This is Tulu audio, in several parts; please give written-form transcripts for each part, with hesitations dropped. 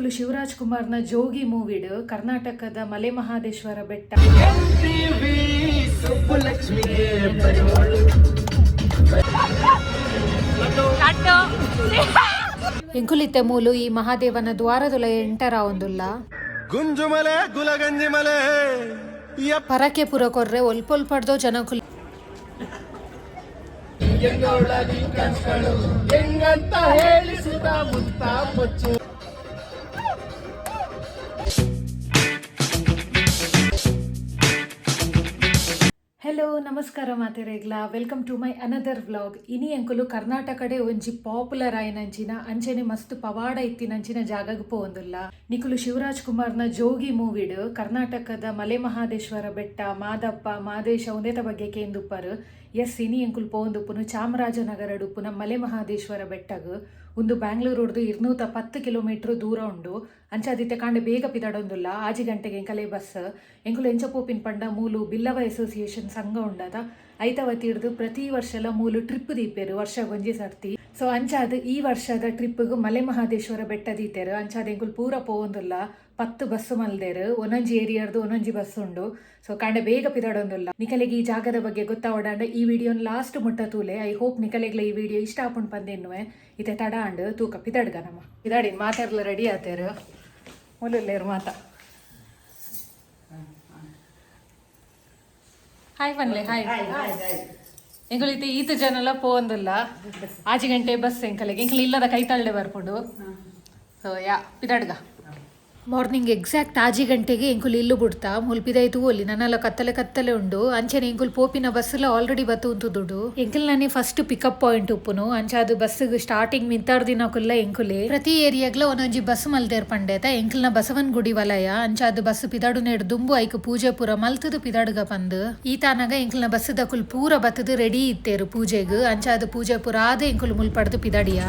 Shivraj ಕುಮಾರ್ನ ಜೋಗಿ ಮೂವಿಡ್ ಕರ್ನಾಟಕದ ಮಲೆ ಮಹಾದೇಶ್ವರ ಬೆಟ್ಟ. ಎಂಕುಲಿತ್ತೆ ಮೂಲು ಈ ಮಹಾದೇವನ ದ್ವಾರದುಲ ಎಂಟರ ಒಂದುಲ್ಲ. ಗುಂಜುಮಲೆ ಗುಲಗಂಜಿಮಲೆ. ಪರಕೆ ಪುರ ಕೊರ್ರೆ ಒಲ್ಪೊಲ್ಪಡ್ದೋ ಜನಕುಲು. ಹೆಂಗಂತ ಹೇಳಿಸುತ್ತ ಮುತ್ತ ಮುಚ್ಚು. ಹೆಲೋ, ನಮಸ್ಕಾರ ಮಾತೆರೆಗ್ಲ. Welcome to my another vlog. ಇನಿ ಎಂಕುಲು ಕರ್ನಾಟಕಡೆ ಒಂಜಿ ಪಾಪ್ಯುಲರ್ ಆಯಿನಂಚಿನ ಅಂಚನೆ ಮಸ್ತ್ ಪವಾಡ ಇತ್ತಿನಂಚಿನ ಜಾಗಗ್ ಪೋವೊಂದುಲ್ಲ. ನಿಕುಲು ಶಿವರಾಜ್ ಕುಮಾರ್ನ ಜೋಗಿ ಮೂವಿಡ್ ಕರ್ನಾಟಕದ ಮಲೆ ಮಹಾದೇಶ್ವರ ಬೆಟ್ಟ, ಮಾದಪ್ಪ, ಮಾದೇಶ ಉಂದೆತ ಬಗ್ಗೆ ಕೇಂದುಪ್ಪರು. ಎಸ್, ಇನಿ ಎಂಕುಲು ಪೋವೊಂದುಪ್ಪುನು ಚಾಮರಾಜನಗರಡ್ ಉಪ್ಪುನ ಮಲೆ ಮಹಾದೇಶ್ವರ ಬೆಟ್ಟಗ್. ಉಂದು ಬ್ಯಾಂಗ್ಳೂರುಡ್ದು 210 ಕಿಲೋಮೀಟರ್ ದೂರ ಉಂಡು. ಅಂಚಾದಿತ್ತೆ ಕಾಂಡೆ ಬೇಗ ಪಿದಡೊಂದುಲ್ಲ. 6 ಗಂಟೆಗೆ ಎಂಕಲೆ ಬಸ್. ಎಂಕುಲು ಎಂಚ ಪೋಪಿನ್ ಪಂಡ, ಮೂಲು ಬಿಲ್ಲವ ಅಸೋಸಿಯೇಷನ್ ಸಂಘ ಉಂಡದ, ಐತ ವತಿಡ್ದು ಪ್ರತಿ ವರ್ಷಲ ಮೂಲು ಟ್ರಿಪ್ ದೀಪೆರು ವರ್ಷಗೊಂಜಿ ಸರ್ತಿ. ಸೊ ಅಂಚಾದ್ ಈ ವರ್ಷದ ಟ್ರಿಪ್ಗ್ ಮಲೆ ಮಹಾದೇಶ್ವರ ಬೆಟ್ಟ ದೀತೆರು. ಅಂಚಾದ್ ಎಂಕುಲು ಪೂರ ಪೋವೊಂದುಲ್ಲ. 10 ಬಸ್ ಮಲ್ದೆರ್. ಒಂದೊಂಜಿ ಏರಿಯಾರ್ದು ಒಂದೊಂಜಿ ಬಸ್ ಉಂಡು. ಸೊ ಕಾಂಡೆ ಬೇಗ ಪಿದಡೊಂದುಲ್ಲ. ನಿಕಲೆಗೆ ಈ ಜಾಗದ ಬಗ್ಗೆ ಗೊತ್ತಾವಡಾಂಡ ಈ ವಿಡಿಯೋನ್ ಲಾಸ್ಟ್ ಮುಟ್ಟ ತೂಲೆ. I hope ನಿಕಲೆಗ್ಲ ಈ ವಿಡಿಯೋ ಇಷ್ಟ ಆಪುಂಡು ಪಂದೆನ್ನುವೆ. ಇತ್ತೆ ತಡ ಆಂಡ್, ತೂಕ ಪಿದಡ್ಗ ನಮ್ಮ. ಪಿದಾಡಿ ಮಾತೆರ್ಲ ರೆಡಿ ಆತೇರು. ಮುಲ್ಲುಲ್ಲೇರು ಮಾತ. ಹಾಯ್ ಪನ್ಲೆ, ಹಾಯ್. ಎಂಕುಲು ಈತ ಜನಲ ಪೋವೊಂದುಲ್ಲ. 6 ಗಂಟೆ ಬಸ್ ಎಂಕಲೆಗೆ. ಎಂಕಲು ಇಲ್ಲದ ಕೈತಾಳ್ಡೆ ಬರ್ಪುಂಡು. So yeah, ಪಿದಾಡ್ಗ. ಮಾರ್ನಿಂಗ್ ಎಕ್ಸಾಕ್ಟ್ 6 ಗಂಟೆಗೆ ಎಂಕುಲು ಇಲ್ಲು ಬಿಡ್ತಾ. ಮುಲ್ಪಿದಾಯ್ತು ಒಲ್ಲಿ ನನ್ನಲ್ಲ ಕತ್ತಲೆ ಕತ್ತಲೆ ಉಂಡು. ಅಂಚನೆ ಎಂಕುಲು ಪೋಪಿನ ಬಸ್ ಆಲ್ರೆಡಿ ಬತ್ತು ಉಂತುದುಡು. ಎಂಕುಲು ನಾನೇ first pickup point ಉಪ್ಪುನು. ಅಂಚಾದು ಬಸ್ ಸ್ಟಾರ್ಟಿಂಗ್ ಮಿತ್ತಾರ್ ದಿನಕುಲ್ಲ ಎಂಕುಲೆ. ಪ್ರತಿ ಏರಿಯಾಗ್ಲ ಒಂದೊಂಜಿ ಬಸ್ ಮಲ್ದೇರ್ ಪಂಡೇತ. ಎಂಕಲ್ನ ಬಸವನ್ ಗುಡಿ ವಲಯ. ಅಂಚಾದು ಬಸ್ ಪಿದಾಡು ನೇಡು ದುಂಬು ಐಕ್ ಪೂಜೆ ಪೂರ ಮಲ್ತದು ಪಿದಾಡುಗ ಪಂದು. ಈ ತಾನಾಗ ಎಂಕಲ್ನ ಬಸ್ ದಕುಲ್ ಪೂರ ಬತ್ತದು ರೆಡಿ ಇತ್ತೇರು ಪೂಜೆಗ್. ಅಂಚಾದು ಪೂಜೆ ಪೂರ ಆದ ಎಂಕುಲು ಮುಲ್ಪಡ್ದು ಪಿದಾಡಿಯ.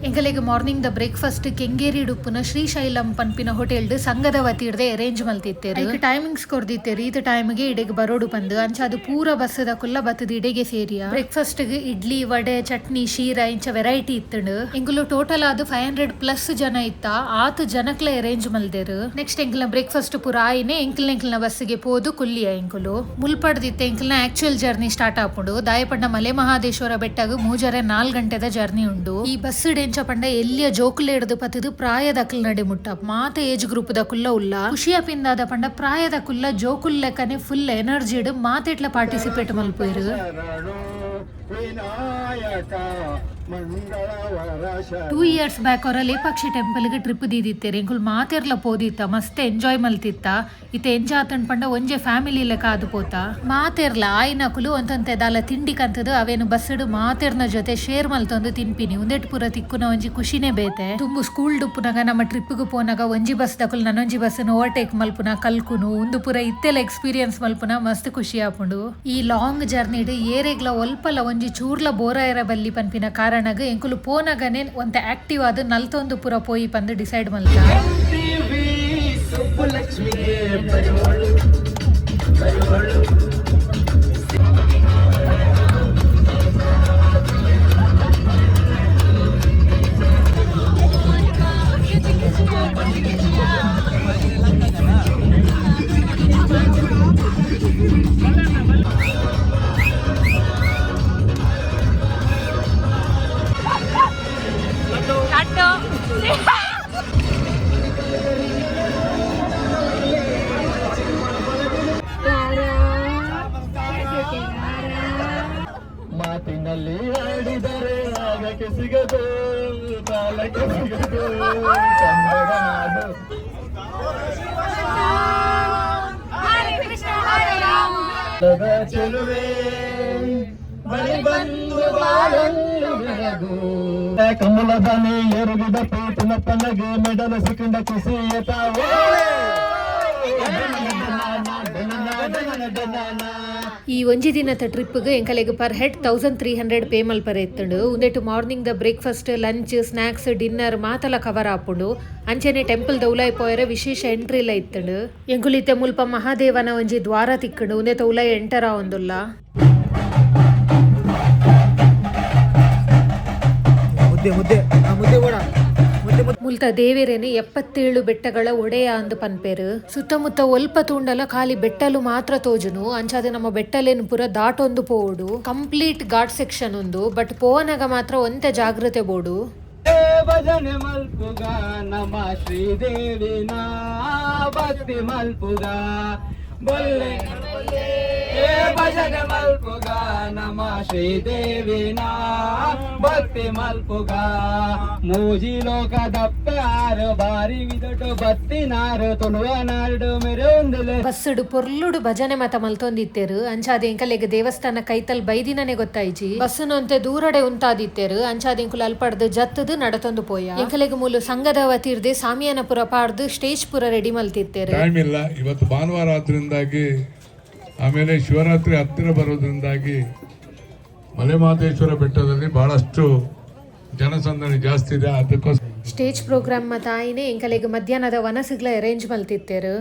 ಎಂಕಲೆಗ್ morning the breakfast Kengeri ಉಪ್ಪುನ ಶ್ರೀಶೈಲಂ ಪನ್ಪಿನ ಹೋಟೆಲ್ ಸಂಘದ ವತಿಡ್ದೆ ಅರೇಂಜ್ ಮಲ್ತಿತ್ತೇರು. ಟೈಮಿಂಗ್ಸ್ ಕೊರ್ದಿತ್ತೇರು, ಈತ ಟೈಮ್ಗೆ ಇಡೆಗ್ ಬರೋಡು ಪಂದು. ಅಂಚ ಅದು ಪೂರ ಬಸ್ ಕುಲ್ಲ ಬತ್ತದ ಇಡೆಗೆ ಸೇರಿಯ. ಬ್ರೇಕ್ಫಾಸ್ಟ್ ಇಡ್ಲಿ, ವಡೆ, ಚಟ್ನಿ, ಶೀರಾ ಇಂಚ ವೆರೈಟಿ ಇತ್ತಂಡು. ಎಂಕುಲು ಟೋಟಲ್ ಅದು 500+ ಜನ ಇತ್ತ. ಆತ್ ಜನಕ್ಲ ಅರೇಂಜ್ ಮಲ್ದೇರು. ನೆಕ್ಸ್ಟ್ ಎಂಕಲ್ನ ಬ್ರೇಕ್ಫಾಸ್ಟ್ ಪೂರ ಆಯ್ನೆ ಎಂಕಲ್ ಎಂಕಲ್ನ ಬಸ್ಸಿಗೆ ಪೋದು ಕುಲ್ಲಿಯ ಎಂಕುಲು. ಮುಲ್ಪಡ್ದಿತ್ತೆ ಎಂಕಲ್ನ actual journey start ಆಪುಂಡು. ದಾಯಪಂಡ ಮಲೆ ಮಹಾದೇಶ್ವರ ಬೆಟ್ಟಗ್ 3.5 4 ಗಂಟೆದ ಜರ್ನಿ ಉಂಡು. ಈ ಬಸ್ ಎಂಚ ಪಂಡ, ಎಲ್ಲಿಯ ಜೋಕುಲೆ ಹಿಡ್ದು ಪತ್ತದು ಪ್ರಾಯದಕ್ಲ್ ನಡೆ ಮುಟ್ಟ ಮಾತ ಏಜ್ ಗ್ರೂಪ್ the ಕುಲ್ಲ ಉಲ್ಲ. ಖುಷಿಯ ಪಿಂದಾದ ಪಂಡ, ಪ್ರಾಯದ ಕುಲ್ಲ ಜೋಕುಲ್ ಲೆಕ್ಕನೆ ಫುಲ್ ಎನರ್ಜಿ ಮಾತೆಟ್ಲ ಪಾರ್ಟಿಸಿಪೇಟ್ ಮಲ್ಪುವೆರು. ಶರಣು ವಿನಾಯಕ ಮಂಗಳವರ. 2 ಇಯರ್ಸ್ ಬ್ಯಾಕ್ ಅವರ ಲೇಪಾಕ್ಷಿ ಟೆಂಪಲ್ಗೆ ಟ್ರಿಪ್ ದೀದಿತ್ತೇರು. ಎಂಕುಲು ಮಾತೆರ್ಲ ಪೋದಿತ್ತ, ಮಸ್ತ್ ಎಂಜಾಯ್ ಮಲ್ತಿತ್ತ. ಇತ್ತೆ ಎಂಜ ಆತನ್ ಪಂಡ, ಒಂಜೆ ಫ್ಯಾಮಿಲಿ ಲೆಕ್ಕ ಆದು ಪೋತ. ಮಾತೆರ್ಲ ಆಯ್ನಕುಲು ಒಂತಂತೆ ದಾಲ ತಿಂಡಿ ಕಂತದು ಅವೇನು ಬಸ್ಸುಡು ಮಾತೆರ್ನ ಜೊತೆ ಶೇರ್ ಮಲ್ತೊಂದು ತಿನ್ಪಿನಿ. ಉಂದೆಟ್ ಪೂರ ತಿಕ್ಕುನ ಒಂಜಿ ಖುಷಿನೇ ಬೇತೆ. ತುಂಬು ಸ್ಕೂಲ್ ಡುಪ್ಪುನಾಗ ನಮ್ಮ ಟ್ರಿಪ್ಗೆ ಪೋನಾಗ ಒಂಜಿ ಬಸ್ ದಕುಲು ನನೊಂಜಿ ಬಸ್ ಓವರ್ಟೇಕ್ ಮಲ್ಪುನ, ಕಲ್ಕುನು, ಉಂದು ಪೂರ ಇತ್ತೆಲ್ಲ ಎಕ್ಸ್ಪೀರಿಯನ್ಸ್ ಮಲ್ಪುನ ಮಸ್ತ್ ಖುಷಿ ಆಪುಂಡು. ಈ ಲಾಂಗ್ ಜರ್ನಿಡ್ ಏರೆಗ್ಲ ಒಲ್ಪಲ ಒಂಜಿ ಚೂರ್ಲ ಬೋರಾಯರ ಬಲ್ಲಿ ಪನ್ಪಿನ ಕಾರಣಗ್ ಎಂಕುಲು ಪೋನಗನೆ ಒಂತೆ ಆಕ್ಟಿವ್ ಆದ್ ನಲ್ತೊಂದು ಪೂರ ಪೋಯಿ ಪಂದು ಡಿಸೈಡ್ ಮಲ್ತ. ಸುಬ್ಬಲಕ್ಷ್ಮಿಗೆ ಬರುವಳು ಬರುವಳು. ಮಾತಿನಲ್ಲಿ ಆಡಿದರೆ ಆಗಕ್ಕೆ ಸಿಗದು, ತಾಳಕ್ಕೆ ಸಿಗದು ಕನ್ನಡ ನಾಡು. ಚೆಲುವೆ ಬಳಿ ಬಂದು ಬಾಳನ್ನು ಬೆಳಗು. ಕಮಲದನೆ ಎರುಗಿದ ಪೇಟಿನ ಪನಗೆ ಮೆಡಲ ಸಿಕ್ಕಂಡ ಖುಷಿಯ. ಈ ಒಂಜಿ ದಿನದ ಟ್ರಿಪ್ಗೆ ಎಂಕಲೆಗ್ per head 1300 pay ಮಲ್ಪರೆ ಇತ್ತುಂಡು. ಉಂದೆಟ್ morning the breakfast, lunch, snacks, dinner ಮಾತಲ cover ಆಪುಂಡು. ಅಂಚನೆ ಟೆಂಪಲ್ ದ ಉಲಾಯಿ ಪೋಯರೆ ವಿಶೇಷ ಎಂಟ್ರಿ ಲ ಇತ್ತುಂಡು. ಎಂಕುಲು ಮುಲ್ಪ ಮಹಾದೇವನ ಒಂಜಿ ದ್ವಾರ ತಿಕ್ಕುಂಡು. ಉಂದೆತ ಉಲಾಯಿ ಎಂಟರ್ ಆವೊಂದುಲ್ಲ. ಮುದ್ದೆ, ಮುದ್ದೆ, ಆ ಮುದ್ದೆ ಕೂಡ ಮುದ್ದೆ. ಮುಲ್ತ ದೇವೆರೇನು 77 ಬೆಟ್ಟಗಳ ಒಡೆಯ ಅಂದು ಪನ್ಪೇರು. ಸುತ್ತಮುತ್ತ ಒಲ್ಪ ತೂಂಡಲ ಖಾಲಿ ಬೆಟ್ಟಲು ಮಾತ್ರ ತೋಜುನು. ಅಂಚಾದ ನಮ್ಮ ಬೆಟ್ಟಲೇನು ಪೂರ ದಾಟೊಂದು ಪೋವೊಡು. ಕಂಪ್ಲೀಟ್ ಘಾಟ್ ಸೆಕ್ಷನ್ ಉಂದು, ಬಟ್ ಪೋವನಗ ಮಾತ್ರ ಒಂತೆ ಜಾಗ್ರತೆ ಬೋಡು. ಭಜನೆ ಮಲ್ಪುಗ ನಮ ಶ್ರೀದೇವಿನ ಭಕ್ತಿ ಮಲ್ಪುಗ ಬೊಲ್ಲೆ ಏ ಭಜನೆ ಮಲ್ಪುಗ ನಮ ಶ್ರೀದೇವಿನ ಭಕ್ತಿ ಮಲ್ಪುಗ ಮೂಜಿ ಲೋಕದಪ್ಪೆ ಆರು ಬಾರಿ ವಿದಟು ಬತ್ತಿನಾರು ತುಳುವ ನಾಡು ಮೆರೆ ಒಂದಿಲೆ. ಬಸ್ಸುಡು ಪೊರ್ಲುಡು ಭಜನೆ ಮತ ಮಲ್ತೊಂದಿತ್ತೇರು. ಅಂಚಾದ ಎಂಕಲೆಗ್ ದೇವಸ್ಥಾನ ಕೈತಲ್ ಬೈದಿನನೆ ಗೊತ್ತಾಯ್ಜಿ. ಬಸ್ಸುನೊಂತೆ ದೂರಡೆ ಉಂತಾದಿತ್ತೇರು. ಅಂಚಾದ ಎಂಕುಲು ಅಲ್ಪಡ್ದು ಜತ್ತದು ನಡತೊಂದು ಪೋಯ. ಎಂಕಲೆಗ್ ಮೂಲು ಸಂಘದ ವತಿರ್ದೆ ಸಾಮಿಯಾನ ಪುರ ಪಾಡ್ದು ಸ್ಟೇಜ್ ಪುರ ರೆಡಿ ಮಲ್ತಿತ್ತೇರು. ಟೈಮ್ ಇಲ್ಲ. ಇವತ್ತು ಭಾನುವಾರ ಆದ್ರಿಂದಾಗಿ, ಆಮೇಲೆ ಶಿವರಾತ್ರಿ ಹತ್ತಿರ ಬರೋದ್ರಿಂದಾಗಿ ಮಲೆಮಹದೇಶ್ವರ ಬೆಟ್ಟದಲ್ಲಿ ಬಹಳಷ್ಟು ಜನಸಂದಣಿ ಜಾಸ್ತಿ ಇದೆ. ಅದಕ್ಕೋಸ್ಕರ ಸ್ಟೇಜ್ ಪ್ರೋಗ್ರಾಮ್ ಮತ ಆಯ್ನೆ ಎಂಕಲೆಗ್ ಮಧ್ಯಾಹ್ನದ ವನಸುಗ್ಲ ಅರೇಂಜ್ ಮಲ್ತಿತ್ತೇರು.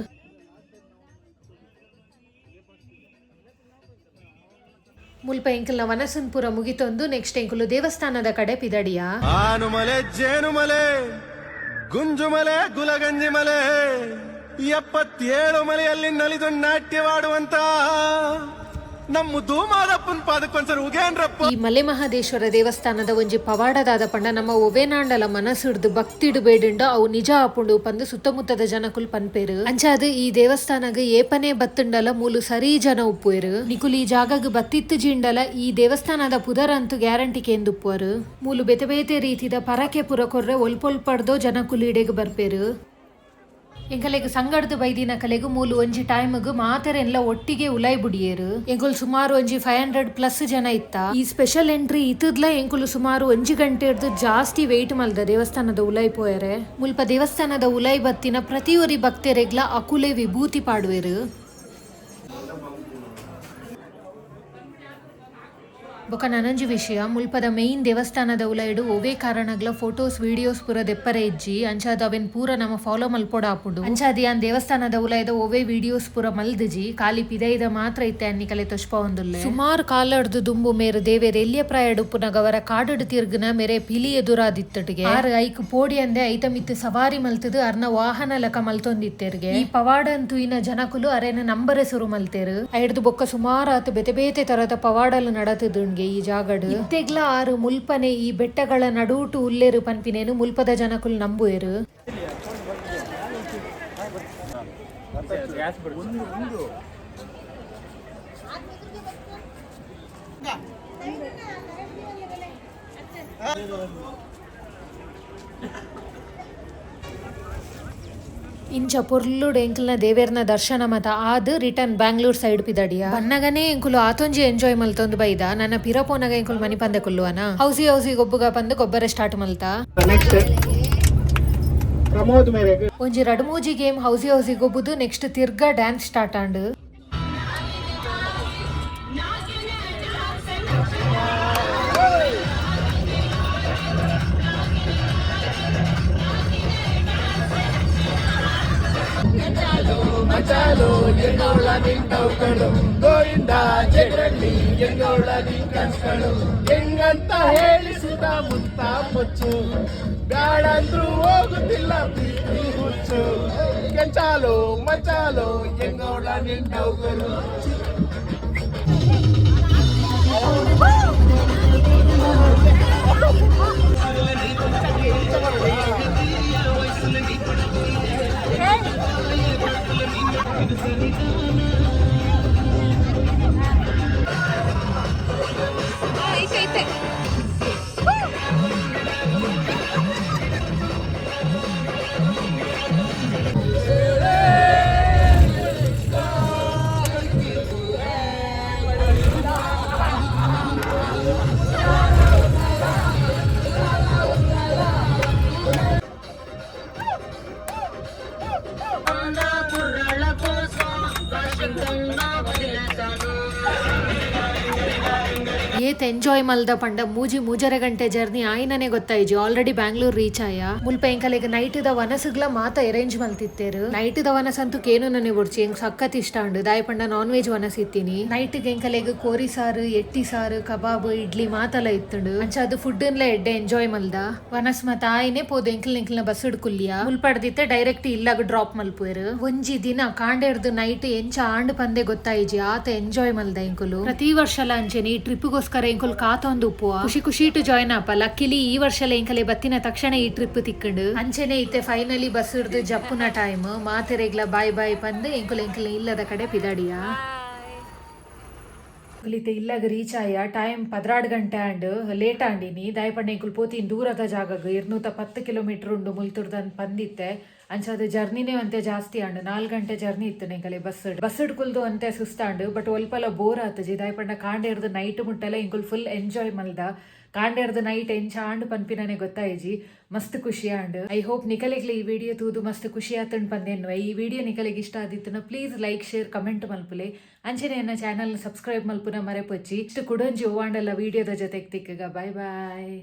ಮುಲ್ಪ ಎಂಕಲ್ನ ವನಸುನ್ ಪೂರ ಮುಗಿತೊಂದು ನೆಕ್ಸ್ಟ್ ಎಂಕುಲು ದೇವಸ್ಥಾನದ ಕಡೆ ಪಿದಡಿಯ. ಆನುಮಲೆ ಜೇನುಮಲೆ ಗುಂಜುಮಲೆ ಗುಲಗಂಜಿಮಲೆ 77 ಮಲೆಯಲ್ಲಿ ನಲಿದು ನಾಟ್ಯವಾಡುವಂತ ನಮ್ಮ ಧೂಮಾದಪ್ಪನ ಪಾದಕ್ಕೊಂದ್ಸರಿ ಉಗೇನ್ರಪ್ಪ. ಈ ಮಲೆ ಮಹದೇಶ್ವರ ದೇವಸ್ಥಾನದ ಒಂಜಿ ಪವಾಡದಾದ ಪಂಡ, ನಮ್ಮ ಒವೇನಾಂಡಲ ಮನಸ್ಸುಡ್ದು ಭಕ್ತಿಡು ಬೇಡುಂಡ ಅವು ನಿಜ ಆಪುಂಡು ಪಂದು ಸುತ್ತಮುತ್ತದ ಜನಕುಲ್ ಪನ್ಪೇರು. ಅಂಚಾದ್ ಈ ದೇವಸ್ಥಾನಗ್ ಏಪನೆ ಬತ್ತುಂಡಲ ಮೂಲು ಸರಿ ಜನ ಉಪ್ಪುವೆರು. ನಿಕುಲು ಈ ಜಾಗಗ್ ಬತ್ತಿತ್ತು ಜಿಂಡಲ ಈ ದೇವಸ್ಥಾನದ ಪುದರಂತೂ ಗ್ಯಾರಂಟಿ ಕೇಂದುಪ್ಪುವರು. ಮೂಲು ಬೇತೆ ಬೇತೆ ರೀತಿದ ಪರಕೆ ಪುರ ಕೊರ್ರೆ ಒಲ್ಪೊಲ್ಪಡ್ದೋ ಜನಕುಲು ಇಡೆಗ್ ಬರ್ಪೇರು. ಎಂಕಲೆಗ್ ಸಂಗಡ್ದು ಬೈದಿನ ಕಲೆಗ್ ಮೂಲು ಒಂಜಿ ಟೈಮ್ಗ್ ಮಾತೆರೆನ್ಲ ಒಟ್ಟಿಗೆ ಉಲೈ ಬುಡಿಯೇರು. ಎಂಕುಲು ಸುಮಾರು ಒಂಜಿ 500+ ಜನ ಇತ್ತ. ಈ ಸ್ಪೆಷಲ್ ಎಂಟ್ರಿ ಇತ್ತದ್ಲ ಎಂಕುಲು ಸುಮಾರು ಒಂಜಿ ಗಂಟೆರ್ದು ಜಾಸ್ತಿ ವೆಯ್ಟ್ ಮಲ್ದ ದೇವಸ್ಥಾನದ ಉಲೈ ಪೋಯರೆ. ಮುಲ್ಪ ದೇವಸ್ಥಾನದ ಉಲೈ ಬತ್ತಿನ ಪ್ರತಿಯೊರಿ ಭಕ್ತರೆಗ್ಲ ಅಕುಲೆ ವಿಭೂತಿ ಪಾಡುವೆರು. ಬೊಕ ನನೊಂಜಿ ವಿಷಯ, ಮುಲ್ಪದ ಮೇನ್ ದೇವಸ್ಥಾನದ ಉಲೈಡು ಒವ್ವೇ ಕಾರಣಗ್ಲ ಫೋಟೋಸ್ ವಿಡಿಯೋಸ್ ಪೂರ ದೆಪ್ಪರೆ ಇಜ್ಜಿ. ಅಂಚಾದ ಅವೆನ್ ಪೂರ ನಮ ಫಾಲೋ ಮಲ್ಪೊಡ ಆಪುಂಡು. ಅಂಚಾದ ಯಾನ್ ದೇವಸ್ಥಾನದ ಉಲೈದ ಒವ್ವೇ ವಿಡಿಯೋಸ್ ಪೂರ ಮಲ್ದಿಜಿ, ಖಾಲಿ ಪಿದೈದ ಮಾತ್ರ ಇತ್ತೆ ಅನ್ನಿಕಲೆ ತೊಷ್ಪ ಒಂದುಲ್ಲೆ. ಸುಮಾರು ಕಾಲಡ್ದು ದುಂಬು ಮೇರು ದೇವೇರ್ ಎಲ್ಯ ಪ್ರಾಯಡ್ ಉಪ್ಪುನಗ ಅವರ ಕಾಡುಡು ತಿರ್ಗುನ ಮೇರೆ ಪಿಲಿ ಎದುರಾದಿತ್ತಟಿಗೆ ಆರು ಐಕ್ ಪೋಡಿ ಅಂದೆ ಐತ ಮಿತ್ತು ಸವಾರಿ ಮಲ್ತದು ಅರ್ನ ವಾಹನ ಲಕ ಮಲ್ತೊಂದಿತ್ತೆರ್ಗೆ. ಈ ಪವಾಡಂತೂ ಇನ ಜನಕುಲು ಅರೆನ ನಂಬರೆ ಸುರು ಮಲ್ತೇರು. ಐಡ್ದು ಬೊಕ್ಕ ಸುಮಾರು ಆತು ಬೇತೆ ಬೇತೆ ತರದ ಪವಾಡಲು ನಡತದುಂಡ್ಗೆ ಈ ಜಾಗಡು. ಇತ್ತೆಗ್ಲ ಆರು ಮುಲ್ಪನೆ ಈ ಬೆಟ್ಟಗಳ ನಡೂಟು ಉಲ್ಲೇರು ಪನ್ಪಿನೇನು ಮುಲ್ಪದ ಜನಕುಲು ನಂಬುವೆರು. ಇಂಚ ಪೊರ್ಲುಡು ಎಂಕಲ್ನ ದೇವೆರ್ನ ದರ್ಶನ ಮತ ಆದ್ ರಿಟರ್ನ್ ಬ್ಯಾಂಗ್ಳೂರ್ ಸೈಡ್ ಪಿದಡಿಯ. ಬನ್ನಗನೇ ಎಂಕುಲು ಆತೊಂಜಿ ಎಂಜಾಯ್ ಮಲ್ತೊಂದು ಬೈದ. ನನ್ನ ಪಿರ ಪೋನಗ ಎಂಕುಲು ಮನಿ ಪಂದೆ ಕುಲ್ಲುವನ ಹೌಸಿ ಹೌಸಿ ಗೊಬ್ಬುಗ ಪಂದು ಗೊಬ್ಬರ ಸ್ಟಾರ್ಟ್ ಮಲ್ತ. ನೆಕ್ಸ್ಟ್ ಪ್ರಮೋದ್ ಮೇರೆಗೆ. ಒಂಜಿ ರಡ್ಮೂಜಿ ಗೇಮ್ ಹೌಸಿ ಹೌಸಿ ಗೊಬ್ಬುದು ನೆಕ್ಸ್ಟ್ ತಿರ್ಗಾ ಡ್ಯಾನ್ಸ್ ಸ್ಟಾರ್ಟ್ ಆಂಡ್. ಮಚಾಲು ಎಂಗೋಳ ನಿಂತವುಗಳು ಗೋವಿಂದ ಜಗರಳ್ಳಿ ಎಂಗೋಳ ಕನ್ಸ್ಗಳು ಹೆಂಗಂತ ಹೇಳಿಸುತ್ತ ಮುತ್ತ ಮುಚ್ಚು ಬ್ಯಾಡಂದ್ರೂ ಹೋಗುತ್ತಿಲ್ಲ ಪ್ರೀತಿ ಹುಚ್ಚು ಕೆಂಚಾಲು ಮಚಾಲು ಎಂಗೋಳ ನಿಂತವುಗಳು. ಏತ್ ಎಂಜಾಯ್ ಮಲ್ದ ಪಂಡ ಮೂಜಿ ಮೂಜರೆ ಗಂಟೆ ಜರ್ನಿ ಆಯಿನನೆ ಗೊತ್ತಾಯಿಜಿ. ಆಲ್ರೆಡಿ ಬ್ಯಾಂಗ್ಳೂರ್ ರೀಚ್ ಆಯ. ಮುಲ್ಪ ಎಂಕಲೆಗ್ ನೈಟ್ ದ ವನಸುಗ್ಲ ಮಾತ ಅರೇಂಜ್ ಮಲ್ತಿತ್ತೇರು. ನೈಟ್ ದ ವನಸ್ ಅಂತೂ ಕೇನುನನೆ ಬೊಡ್ಚಿ, ಎಂಕ್ ಸಖತ್ ಇಷ್ಟ ಉಂಡು. ದಾಯ ಪಂಡ ನಾನ್ ವೆಜ್ ವನಸ್ ಇತ್ತೀನಿ. ನೈಟ್ ಎಂಕಲೆಗ್ ಕೋರಿ ಸಾರು, ಎಟ್ಟಿ ಸಾರು, ಕಬಾಬ್, ಇಡ್ಲಿ ಮಾತಲ ಇತ್ತುಂಡು. ಅಂಚ ಅದು ಫುಡ್ ನ್ಲ ಎಡ್ಡೆ ಎಂಜಾಯ್ ಮಲ್ದ. ವನಸ್ ಮಾತ ಆಯಿನೆ ಪೋದು ಎಂಕಲ್ ಎಂಕಲ್ನ ಬಸ್ ಕುಲ್ಲಿಯ. ಮುಲ್ಪಡ್ದಿತ್ತೆ ಡೈರೆಕ್ಟ್ ಇಲ್ಲಾಗ ಡ್ರಾಪ್ ಮಲ್ಪುವೆರು. ಒಂಜಿ ದಿನ ಕಾಂಡೆರ್ದು ನೈಟ್ ಎಂಚ ಆಂಡ್ ಪಂದೆ ಗೊತ್ತಾಯಿಜಿ, ಆತ ಎಂಜಾಯ್ ಮಲ್ದ ಎಂಕುಲು. ಪ್ರತಿ ವರ್ಷಲ ಅಂಚೆನೆ ಈ ಟ್ರಿಪ್ಗೋಸ್ಕರ ಎಂಕುಲು ಕಾತೊಂದು ಉಪ್ಪುವ. ಖುಷಿ ಖುಷಿಟು ಜಾಯ್ನ್ ಆಪ. ಲಕ್ಕಿಲಿ ಈ ವರ್ಷಲ ಎಂಕಲೆ ಬತ್ತಿನ ತಕ್ಷಣ ಈ ಟ್ರಿಪ್ ತಿಕ್ಕಂಡು. ಅಂಚೆನೆ ಇತ್ತೆ ಫೈನಲಿ ಬಸ್ ಹಿಡ್ದು ಜಪ್ಪುನ ಟೈಮ್. ಮಾತೆರೆಗ್ಲ ಬಾಯ್ ಬಾಯ್ ಪಂದ್ ಎಂಕುಲು ಎಂಕಲ್ ಇಲ್ಲದ ಕಡೆ ಪಿದಾಡಿಯ. ಇತ್ತೆ ಇಲ್ಲಾಗ ರೀಚ್ ಆಯ. ಟೈಮ್ 12 ಗಂಟೆ ಆಂಡ್, ಲೇಟ್ ಆಂಡಿನಿ. ದಾಯಪಂಡ ಎಂಕುಲು ಪೋತಿನ್ ದೂರದ ಜಾಗಗ್, 210 ಕಿಲೋಮೀಟರ್ ಉಂಡು ಮುಲ್ತುರ್ದನ್ ಪಂದಿತ್ತೆ. ಅಂಚ ಅದು ಜರ್ನಿನೇ ಅಂತೆ ಜಾಸ್ತಿ ಆಂಡ್. 4 ಗಂಟೆ ಜರ್ನಿ ಇತ್ತು ಎಂಕಲೆ. ಬಸ್ ಬಸ್ ಕುಲ್ದು ಅಂತೆ ಸುಸ್ತಾಂಡ್. But ಒಲ್ಪಲ bore ಆತಜಿ. ದಾಯಪಂಡ ಕಾಂಡೆ ಹಿಡ್ದು ನೈಟ್ ಮುಟ್ಟಲ ಎಂಕುಲು ಫುಲ್ ಎಂಜಾಯ್ ಮಲ್ದ. ಕಾಂಡೆ ಹಿಡ್ದು ನೈಟ್ ಎಂಚ ಆಂಡ್ ಪನ್ಪಿನನೆ ಗೊತ್ತಾಯಿಜಿ, ಮಸ್ತ್ ಖುಷಿ ಆಂಡ್. I hope ನಿಕಲೆಗ್ಲ ಈ ವಿಡಿಯೋ ತೂದು ಮಸ್ತ್ ಖುಷಿ ಆತಂಡ್ ಪಂದೇನ್ವೆ. ಈ ವಿಡಿಯೋ ನಿಕಲೆಗ್ ಇಷ್ಟ ಆದಿತ್ತುನ ಪ್ಲೀಸ್ ಲೈಕ್, ಶೇರ್, ಕಮೆಂಟ್ ಮಲ್ಪುಲೆ. ಅಂಚನೆ ಎನ್ನ ಚಾನಲ್ ಸಬ್ಸ್ಕ್ರೈಬ್ ಮಲ್ಪುನ ಮರೆಪೊಚ್ಚಿ. ಇಷ್ಟು ಕುಡೊಂಜಿ ಓವಾಂಡಲ್ಲ ವಿಡಿಯೋದ ಜೊತೆಗೆ ತಿಕ್ಕಗ. Boy boy.